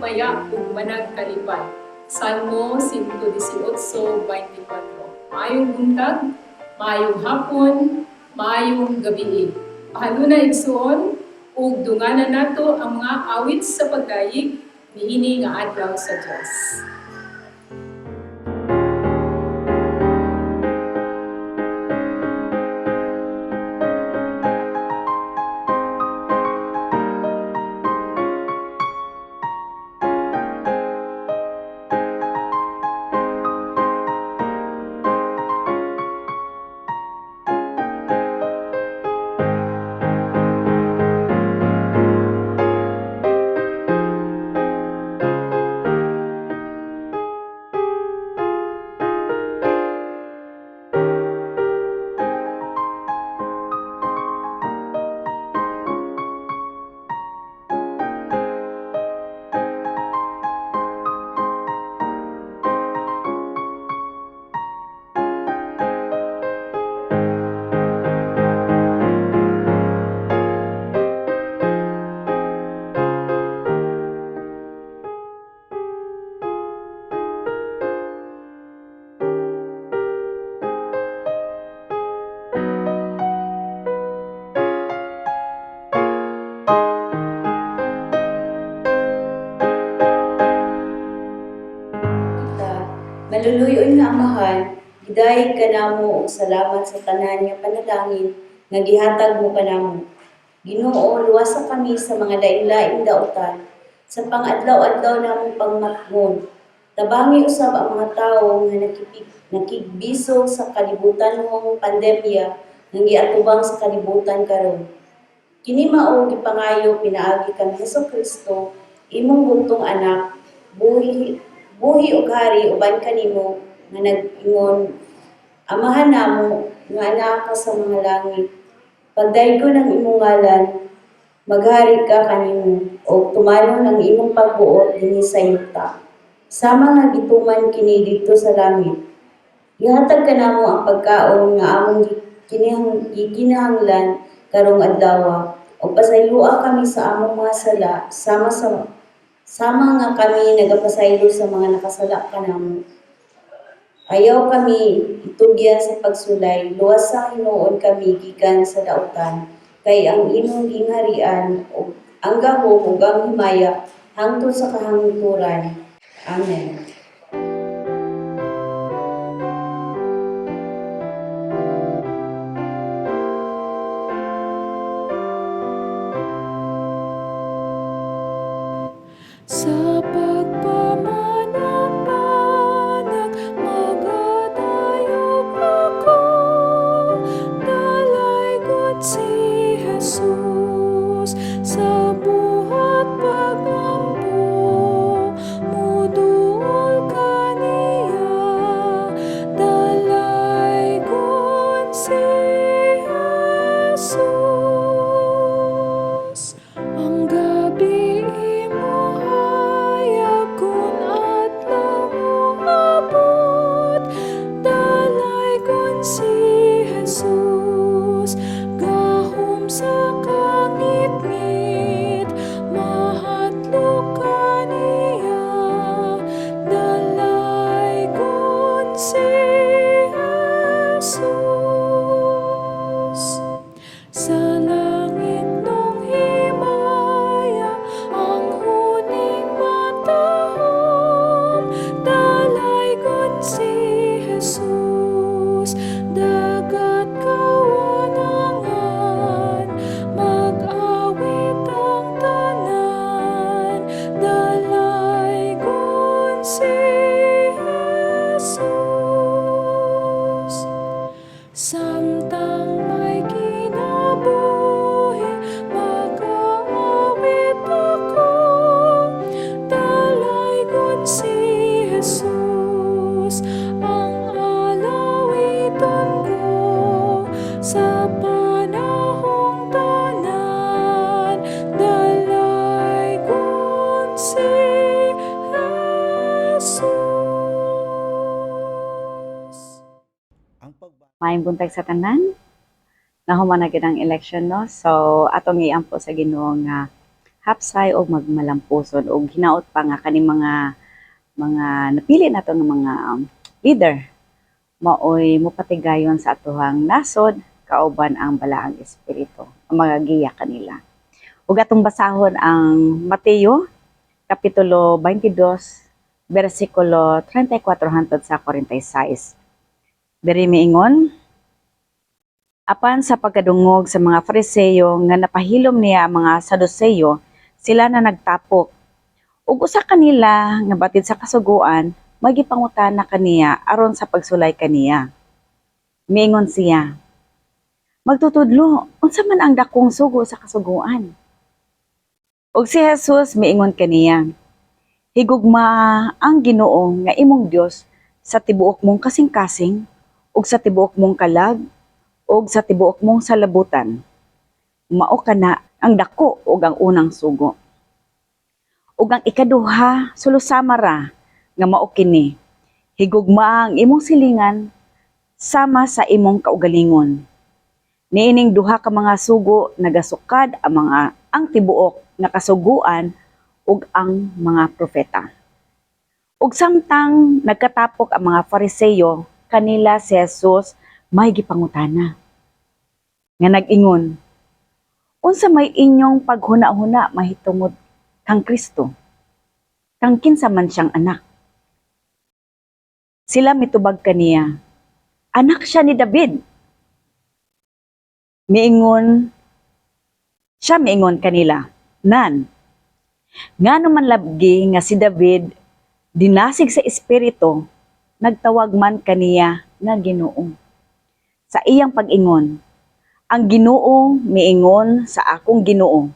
Manghimaya ug managkalipay. Salmo 118:24. Maayong buntag, maayong hapon, maayong gabii. Pahaluna, igsuon, ug dunganan nato ang mga awit sa pagdayeg niini nga adlaw sa Dios. Kita, maluluyon nga Amahan, gidayeg kanamo og salamat sa tanan nga panalangin nga gihatag mo kanamo. Ginoo, luwasa kami sa mga lain-laing dautan sa pang-adlaw-adlaw namong pagmatngon. Tabangi usab ang mga tawo nga nakigbisog sa kalibutanhong pandemya nga giatubang sa kalibutan karon. Kini mao gipangayo pinaagi kang Hesus Kristo, imong bugtong anak, buhi buhi ug hari uban kanimo nga nag-ingon, Amahan namo nga anaa ka sa mga langit. Pagdaygon ang imong ngalan, maghari ka kanimo ug tumanon ang imong pagbuot dinhi sa yuta, sama nga gituman kini didto sa langit. Ihatag kanamo ang pagkaon nga among gikinahanglan karong adlaw, ug pasayloa kami sa among mga sala sama nga kami nagapasaylo sa mga nakasala kanamo. Ayaw kami itugyan sa pagsulay, luwasa hinuon kami gikan sa dautan, kay ang imong gingharian ug ang gahom ug ang himaya hangtod sa kahangturan. Amen. Sa pagpamanapanag, magadayog ako, dalaygon si Jesus sa buhat pagampo, muduol kaniya, dalaygon si Jesus. Ang gabi imuhayag kun adlaw moabot, dalaygon si Jesus, gahom sa kangitngit, mahadlok kaniya, dalaygon si Jesus. Sa langit nung himaya, ang huning matahom, dalaygon si Jesus, dagat kawanangan, mag-awit ang tanan, dalaygon si Jesus. Samtang may kinabuhi, mag-aawit ako, dalaygon si Jesus, ang alawiton ko, sa panahong tanan, dalaygon si Jesus. Maayong buntag sa tanan. Nahuman na gyud ang election, no. So atong iampo sa Ginoo nga Hapsay o magmalampuson og hinaot pa nga kaning mga napili nato nga mga leader maoy mopatigayon sa atohang nasod kauban ang Balaang Espiritu ang magagiya kanila. Ug atong basahon ang Mateo kapitulo 22 bersikulo 34 hangtod sa 46. Diri miingon, apan sa pagkadungog sa mga Fariseyo nga napahilom niya ang mga Saduseyo, sila na nagtapok. Ug usa kanila nga batid sa kasuguan, magipangutana kaniya aron sa pagsulay kaniya. Miingon siya, "Magtutudlo, unsa man ang dakong sugo sa kasuguan?" Ug si Jesus miingon kaniya, "Higugma ang Ginoo nga imong Dios sa tibuok mong kasing-kasing ug sa tibuok mong kalag ug sa tibuok mong salabutan. Mao kana ang dako ug ang unang sugo. Ug ang ikaduha sulusama ra nga mao kini: Higugma ang imong silingan sama sa imong kaugalingon. Niining duha ka mga sugo nagasukad ang tibuok nga kasuguan ug ang mga propeta." Ug samtang nagkatapok ang mga Fariseyo kanila, si Jesus may gipangutana nga nag-ingon, "Unsa may inyong paghuna-huna mahitungod kang Kristo? Kang kinsa man siyang anak?" Sila mitubag kaniya, "Anak siya ni David." Miingon siya, miingon kanila, "Nan, ngano man lagi nga si David dinasig sa Espiritu, nagtawag man kaniya nga Ginoo. Sa iyang pag-ingon, 'Ang Ginoo miingon sa akong Ginoo,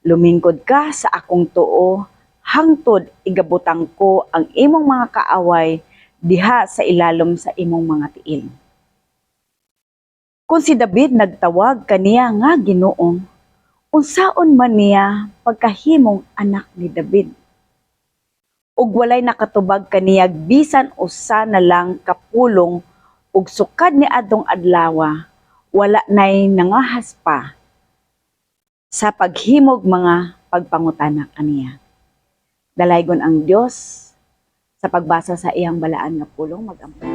lumingkod ka sa akong tuo hangtod igabutang ko ang imong mga kaaway diha sa ilalom sa imong mga tiil.' Kung si David nagtawag kaniya nga Ginoo, unsaon man niya pagkahimong anak ni David?" Ug walay nakatubag kaniya bisan usa na lang ka pulong, ug sukad niadtong adlawa wala nay nangahas pa sa paghimog mga pagpangutana kaniya. Dalaygon ang Dios sa pagbasa sa iyang balaan nga pulong. Magampo.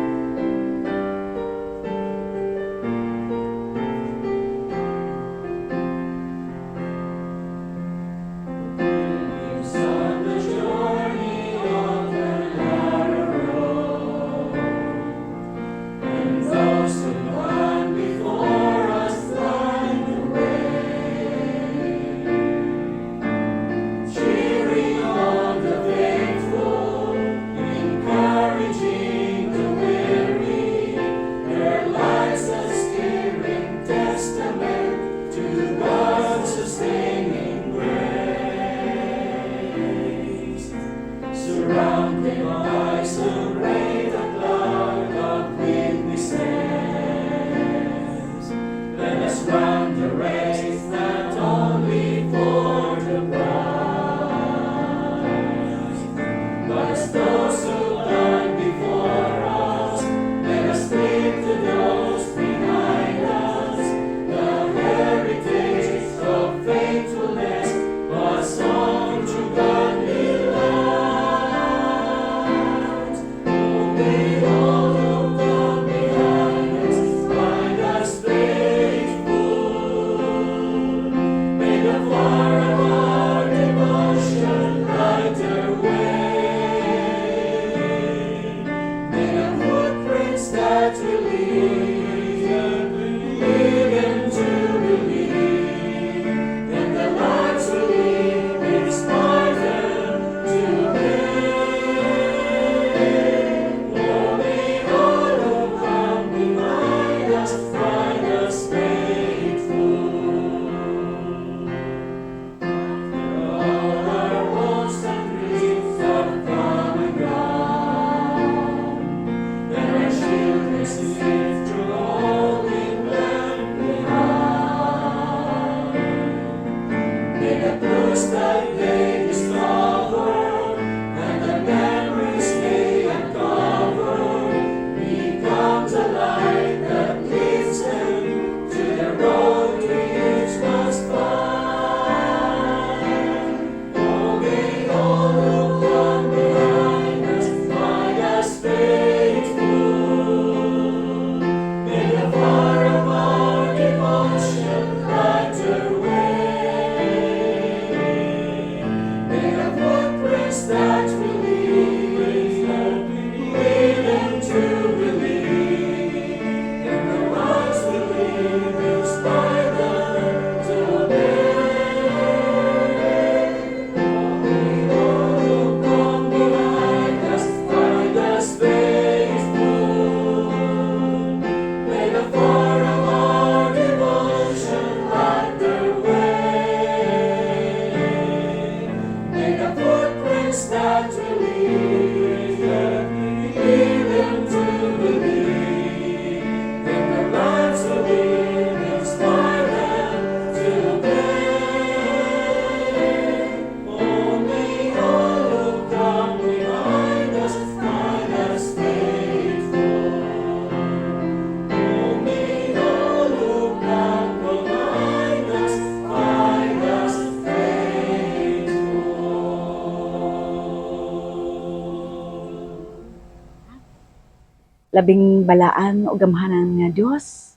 Labing balaan o gamhanan nga Dios,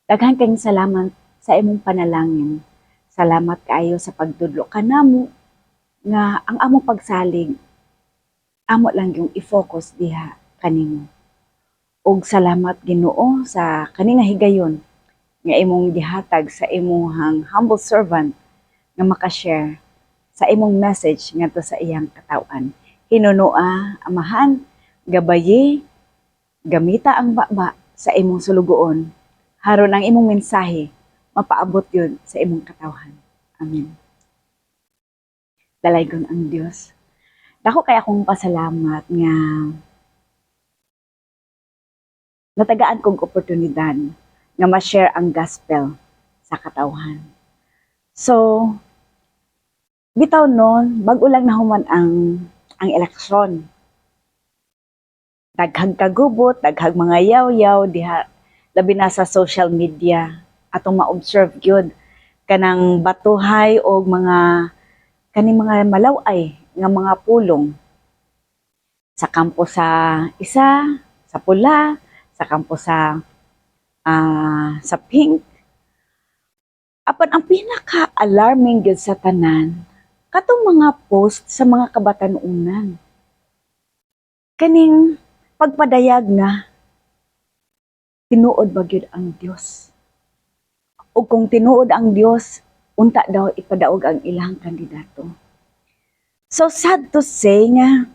daghan kayong salamat sa imong panalangin. Salamat kaayo sa pagtudlo kanamo nga ang among pagsalig amo lang yung i-focus diha kanimo. Ug salamat, Ginoo, sa kani nga higayon nga imong gihatag sa imong humble servant nga makashare sa imong message ngadto sa iyang katawhan. Hinunoa, Amahan, gabayi, gamita ang baba sa imong sulugoon. Haron ang imong mensahe mapaabot yun sa imong katawhan. Amen. Dalaygon ang Dios. Dako kay akong pasalamat nga natagaan kong oportunidad nga ma-share ang gospel sa katawhan. So, bitaw noon, bag-o lang nahuman ang eleksyon. Daghang kagubot, daghang mga yaw-yaw diha, labi na sa social media, atong ma-observe gyud kanang batuhay og mga kaning mga malaw-ay nga mga pulong sa kampo sa isa, sa pula, sa kampo sa pink. Apan ang pinaka-alarming gyud sa tanan, katong mga post sa mga kabatanunan. Kaning pagpadayag na tinuod ba gyud ang Dios? O kung tinuod ang Dios, unta daw ipadaog ang ilang kandidato. So sad to say nga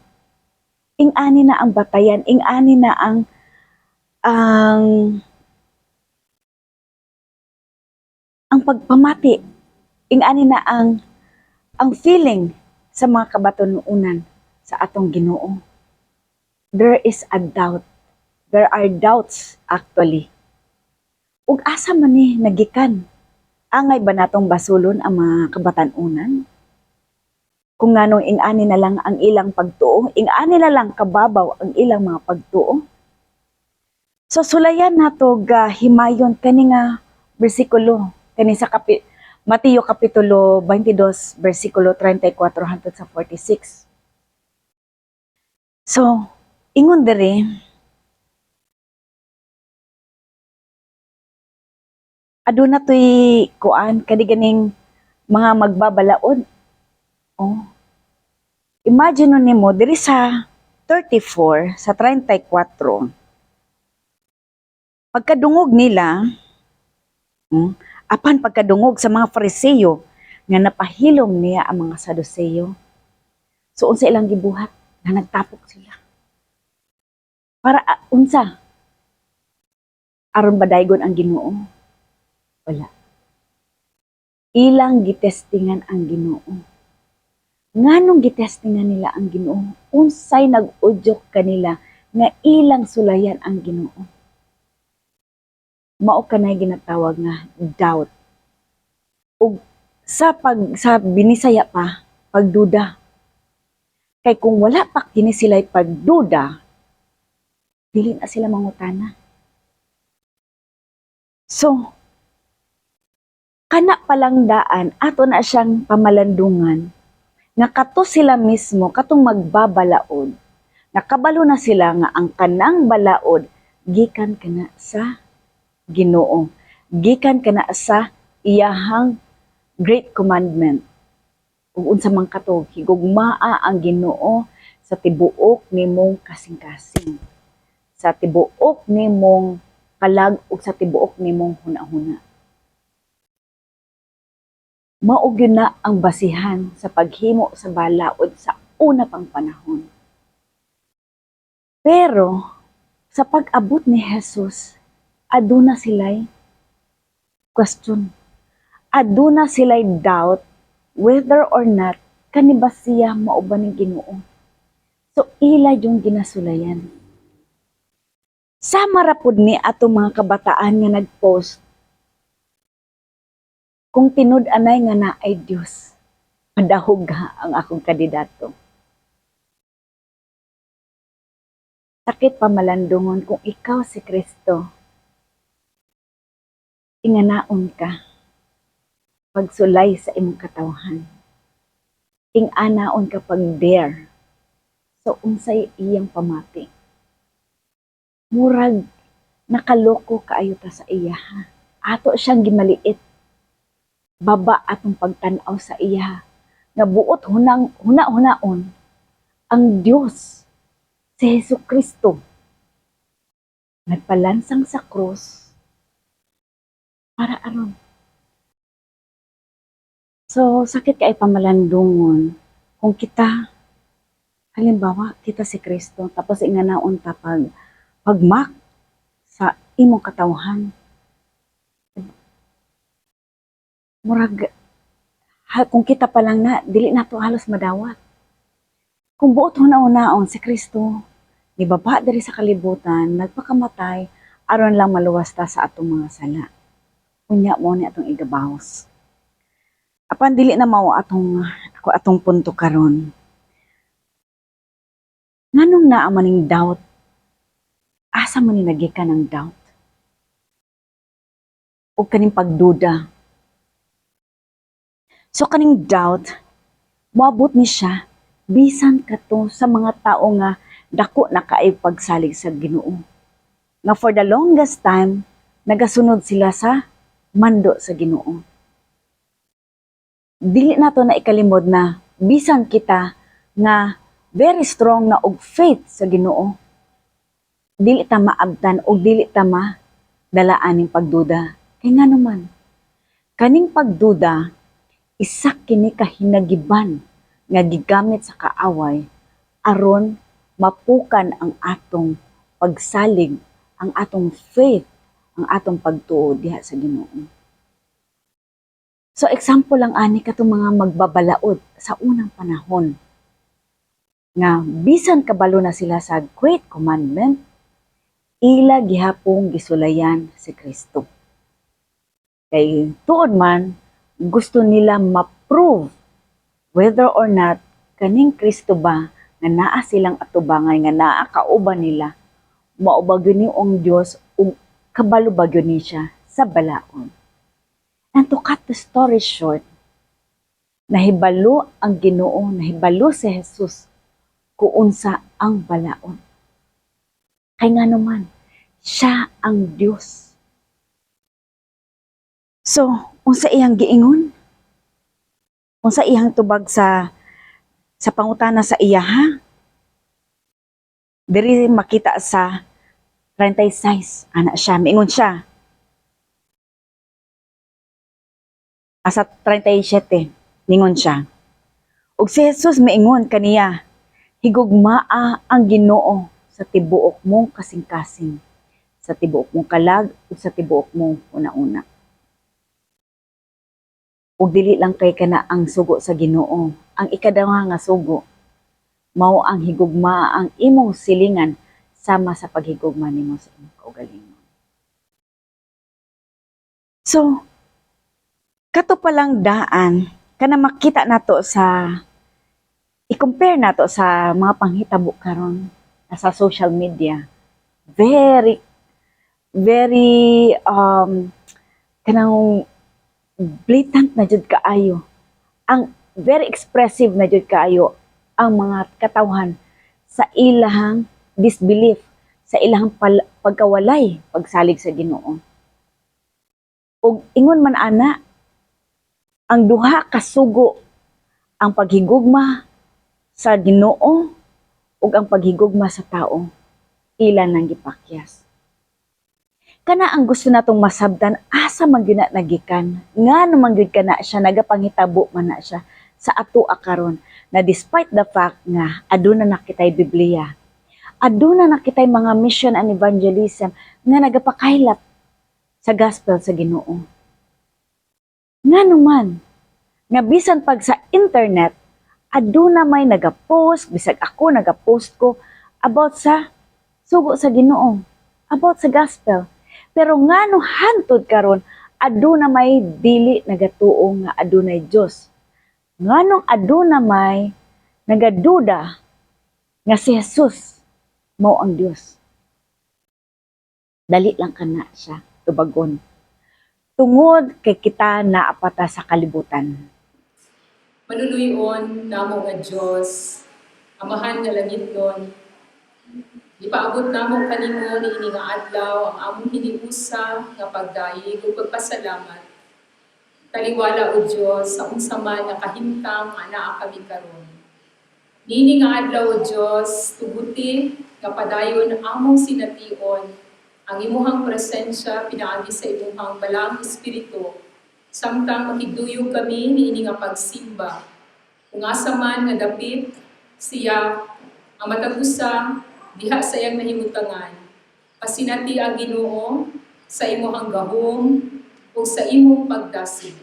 ing-ani na ang batayan, ing-ani na ang pagpamati, ing-ani na ang feeling sa mga kabatununan sa atong Ginoo. There is a doubt. There are doubts, actually. Ug asa man ni nagikan? Angay ba natong basulon ang mga kabatanunan? Kung nganong ing-ani na lang ang ilang pagtuo, ing-ani na lang kababaw ang ilang mga pagtuo. So sulayan nato ga himayon kani nga bersikulo kani sa Mateo kapitulo 22 bersikulo 34 hangtod sa 46. So ingon diri, aduna toy kuan kani ganing mga magbabalaod. Oh. Imagine nimo diri sa 34 sa 34, pagkadungog nila, apan pagkadungog sa mga Fariseyo nga napahilom niya ang mga Saduseyo. So unsa ilang gibuhat? Na nagtapok sila. Para unsa? Aron badaygon ang Ginoo? Wala. Ilang gitestingan ang Ginoo. Nganong gitestingan nila ang Ginoo? Unsay nag-udyok kanila nga ilang sulayan ang Ginoo? Mao kanay ginatawag nga doubt. Ug sa Binisaya pa, pagduda. Kay kung wala pa kini sila'y pagduda, dili na sila mangutana. So, kana palang daan, ato na siyang pamalandungan, nga kato sila mismo, katong magbabalaod, nakabalo na sila nga ang kanang balaod, gikan kana sa Ginoo. Gikan kana sa iyahang great commandment. Ug unsa man kato, higugmaa ang Ginoo sa tibuok nimong kasing-kasing, sa tibuok nimong kalag ug sa tibuok nimong hunahuna. Mao gyud na ang basihan sa paghimo sa balaod sa una pang panahon. Pero sa pag-abot ni Jesus, aduna sila'y question. Aduna sila'y doubt whether or not kani ba siya mao ba ning Ginoo. So ila yung ginasulayan. Sama ra pud ni atong mga kabataan nga nag-post, kung tinud-anay nga naay Dios, padahog ha ang akong kandidato. Sakit pamalandungon kung ikaw si Kristo. Inganaon ka pagsulay sa imong katawhan. Inganaon ka pag-dare. So unsay iyang pamati? Murag nakaloko kaayo ta sa iya. Ato siyang gimaliit. Baba atong pagtan-aw sa iya. Nga buot hunang huna-hunaon ang Dios, si Hesus Kristo, nagpalansang sa krus para aron. So, sakit kay pamalandungon kung kita, halimbawa, kita si Kristo, tapos inganaon ta pagmak sa imong katawhan. Murag, kung kita pa lang na, dili nato halos madawat. Kung buot huna-hunaon si Kristo, nibaba diri sa kalibutan, nagpakamatay, aron lang maluwas ta sa atong mga sala. Unya mo ni atong igabawos. Apan dili na mao atong ako atong punto karon. Nganong naa maning doubt? Asa man ni nagikan ang doubt? O kaning pagduda? So kaning doubt, moabot ni siya bisan kato sa mga tao nga dako na kaayo pagsalig sa Ginoo. Nga for the longest time, nagasunod sila sa mando sa Ginoo. Dili nato na ikalimod na bisan kita nga very strong na og faith sa Ginoo, dili ta maabtan og dili ta madalaan ning pagduda. Kay ngano man, kaning pagduda isa kini ka hinagiban nga gigamit sa kaaway aron mapukan ang atong pagsalig, ang atong faith, ang atong pagtuo diha sa Ginoo. So example lang ani katong mga magbabalaod sa unang panahon nga bisan kabalo na sila sa Great Commandment, ila gihapong gisulayan si Kristo. Kay tuod man, gusto nila ma-prove whether or not kaning Kristo ba nga naa silang atubangay, nga naa kauban nila, mao ba gyud ni ang Dios ug kabalo ba gyud ni siya sa balaod. And to cut the story short, nahibalo ang Ginoo, nahibalo si Jesus kung unsa ang balaod. Kay ngano man, siya ang Dios. So, unsa iyang giingon? Unsa iyang tubag sa pangutana sa iya, ha? Diri makita sa 36, ana siya, miingon siya. Asa 37, ningon siya. Ug si Jesus miingon kaniya, "Higugmaa ang Ginoo sa tibuok mong kasing-kasing, sa tibuok mong kalag ug sa tibuok mong una-una." Ug dili lang kay kana ang sugo sa Ginoo. Ang ikaduha nga sugo mao ang higugmaa ang imong silingan sama sa paghigugma nimo sa imong kaugalingon. So, kato pa lang daan kana makita nato sa i-compare nato sa mga panghitabo karon sa social media. Very very kanang blatant na jud kaayo. Ang very expressive na jud kaayo ang mga katawhan sa ilahang disbelief, sa ilahang pagkawalay pagsalig sa Ginoo. Ug ingon man ana, ang duha ka sugo, ang paghigugma sa Ginoo ug ang paghigugma sa tao, ila nang gipakyas. Kana ang gusto natong masabtan, asa man gyud na nagikan, ngano man gyud kana siya nagapanghitabo man na siya sa ato karon na despite the fact nga aduna na kitay Biblia, aduna na kitay mga mission and evangelism nga nagapakaylap sa gospel sa Ginoo. Ngano man nga bisan pag sa internet aduna may nagapost, bisag ako nagapost ko about sa sugo sa Ginoo, about sa gospel. Pero ngano hantod karon aduna may dili nagatuo nga adunay Dios? Nganong aduna may nagaduda nga si Jesus mao ang Dios? Dali lang kana siya tubagon. Tungod kay kita naa pa ta sa kalibutan. Maluluyon namo nga Dios, Amahan nga langitnon, Ipaabot namo kanimo niini nga adlaw ang among hiniusa nga pagdayeg ug pagpasalamat. Taliwala, O Dios, sa unsa man nga kahimtang nga naa kami karon. Niini nga adlaw, O Dios, tuguti nga padayon among sination ang imuhang presensya pinaagi sa imuhang Balaang Espiritu samtang makigduyog kami niini nga pagsimba. Kung asa man nga dapit siya ang matag usa diha sa iyang nahimutangan, pasinati ang Ginoo sa imuhang gahom ug sa imong pagdasig.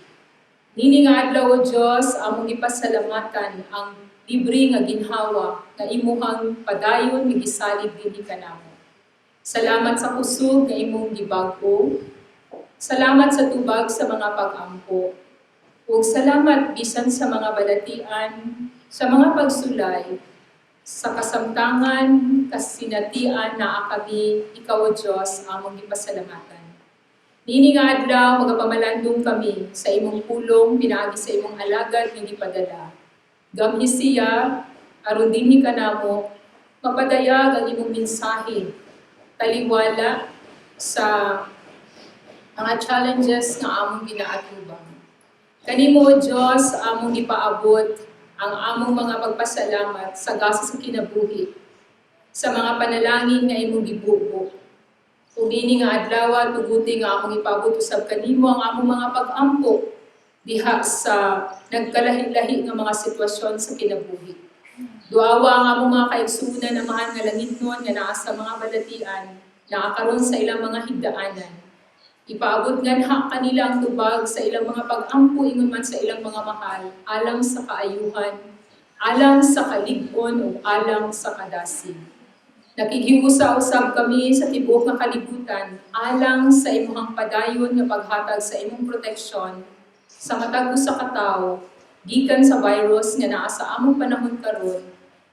Nini nga adlaw, O Dios, among gipasalamatan ang libre nga ginhawa nga imuhang padayon nga gisalig dinhi kanamo. Salamat sa kusog nga imong gibag-o. Salamat sa tubag sa mga pag-ampo. Ug salamat bisan sa mga balatian, sa mga pagsulay, sa kasamtangan, kasinatian naa kami, ikaw, O Diyos, among gipasalamatan. Niini nga adlaw, magapamalandong kami sa imong pulong, pinaagi sa imong alagad nga gipadala. Gamhi siya, aron dinhi kanamo, mapadayag ang imong mensahe, taliwala sa mga challenges nga among ginaatubang. Kanimo, O Diyos, among gipaabot ang among mga pagpasalamat sa gasa sa kinabuhi, sa mga panalangin nga imong gibubo. Ug niini nga adlaw, tuguti nga among ipaabot usab kanimo ang among mga pag-ampo diha sa nagkalahi-lahi nga mga sitwasyon sa kinabuhi. Duawa ang among mga kaigsuonan, Amahan nga langitnon, nga naa sa mga balatian, naa karon sa ilang mga higdaanan. Ipaabot nganha kanila ang tubag sa ilang mga pag-ampo ingon man sa ilang mga mahal, alang sa kaayuhan, alang sa kalig-on ug alang sa kadasig. Nakighiusa usab kami sa tibuok nga kalibutan alang sa imuhang padayon nga paghatag sa imong proteksyon sa matag usa ka tawo gikan sa virus nga naa sa among panahon karon.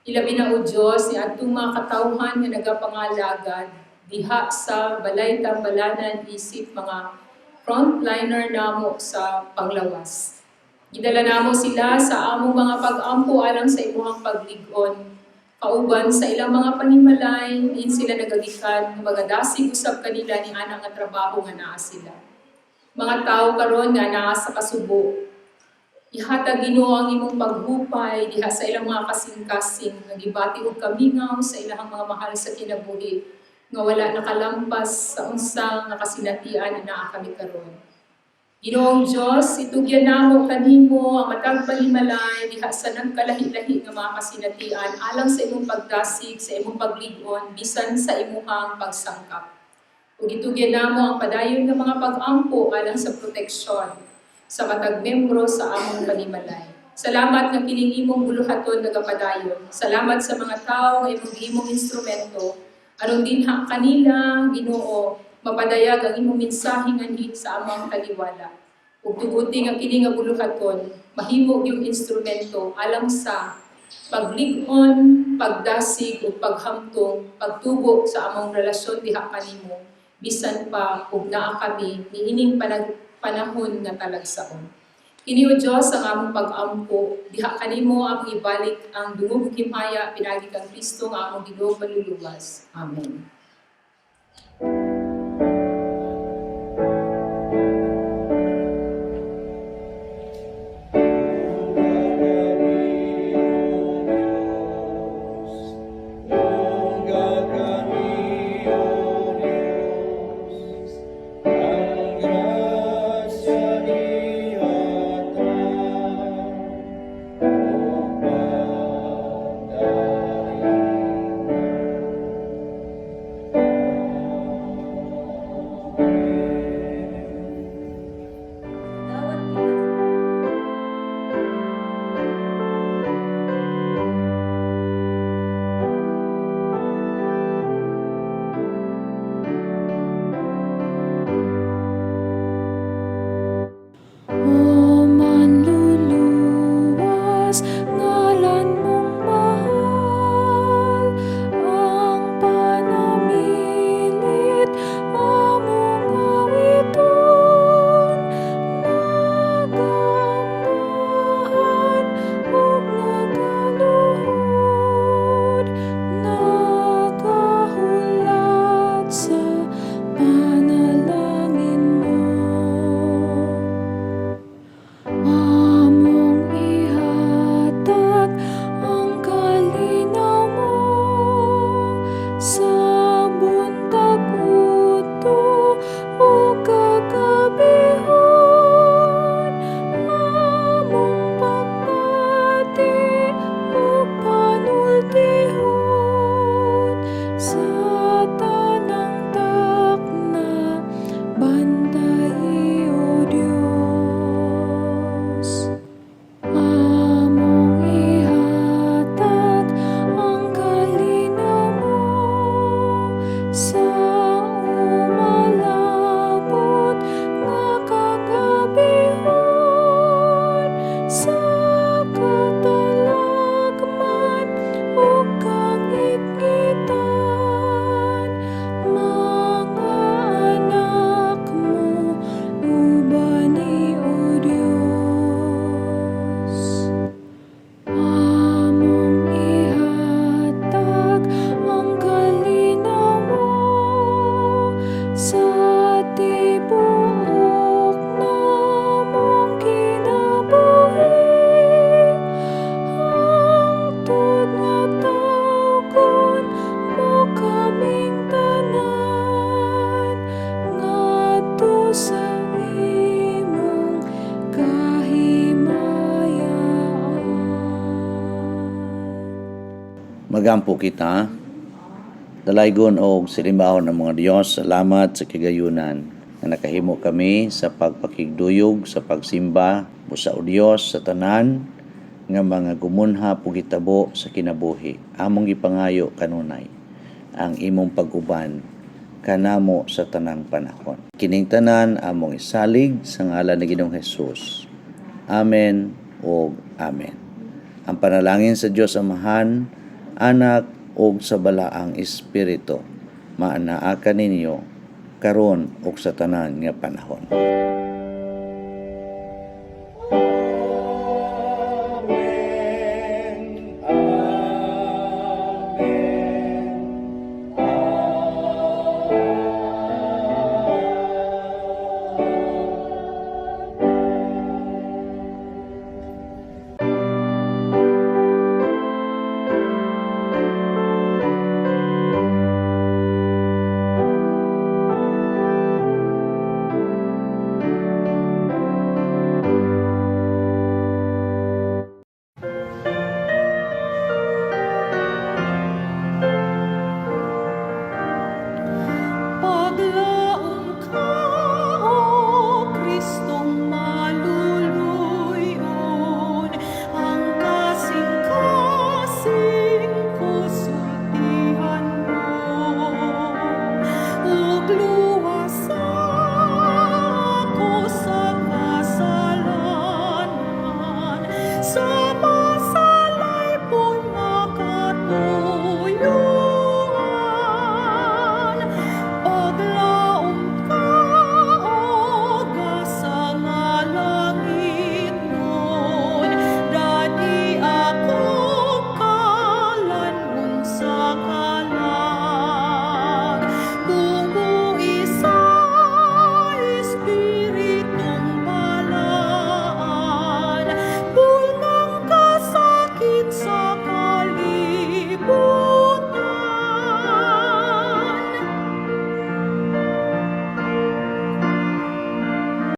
Ilabi na, O Dios, ni adtong mga katawhan nga nagapangalagad diha sa balay tambalanan isip mga frontliner namo sa panglawas. Gidala namo sila sa among mga pag-ampo alang sa imuhang paglig-on kauban sa ilang mga panimalay diin sila nagagikan nga magadasig usab kanila ni ana nga trabaho nga naa sila. Mga tawo karon nga naa sa kasubo, ihatag, Ginoo, ang imong paghupay diha sa ilang mga kasing-kasing nga gibati og kamingaw sa ilang mga mahal sa kinabuhi nga wala nakalampas sa unsa nga kasinatian na naa kami karon. Ginoong Diyos, itugyan namo kanimo ang matag panimalay diha sa nagkalahi-lahi nga mga kasinatian alang sa imong pagdasig, sa imong paglig-on, bisan sa imuhang pagsangkap. Ug itugyan namo ang padayon nga mga pag-ampo alang sa proteksyon sa matag membro sa among panimalay. Salamat nga kining imong buluhaton nagapadayon. Salamat sa mga tawo nga imong gihimong instrumento aron dinha kanila, Ginoo, mapadayag ang imong mensahe nganhi sa among taliwala. Ug tuguti nga kini nga buluhaton mahimo yung instrumento alang sa paglig-on, pagdasig ug paghamtong, pagtubo sa among relasyon diha kanimo bisan pa ug naa kami niining panahon nga talagsaon. Kini, O Dios, ang among pag-ampo diha kanimo among ibalik ang dungog ug himaya pinaagi kang Kristo nga among Ginoo Manluluwas. Amen. Ang grasya ihatag ug pagdaig. Sa tanang takna, bantayi, O Dios. Among ihatag ang kalinaw mo sa umalabot nga kagabihon, sa katalagman ug kangitngitan, mga anak mo ubani, O Dios. Among ihatag ang kalinaw mo sa tibuok namong kinabuhi, hangtod nga tawgon mo kaming tanan ngadto sa imong kahimayaan. Magampo kita. Dalaygon og salimbahon ang mga Dios, salamat sa kigayunan nga nakahimo kami sa pagpakigduyog sa pagsimba busa o Dios sa tanan nga mga gumunha pugitabo sa kinabuhi. Among gipangayo kanunay ang imong pag-uban kanamo sa tanang panahon. Kining tanan among isalig sa ngalan ni Ginoong Hesus. Amen ug amen. Ang panalangin sa Dios Amahan, Anak ug sa Balaang Espiritu maanaa kaninyo karon ug sa tanan nga panahon.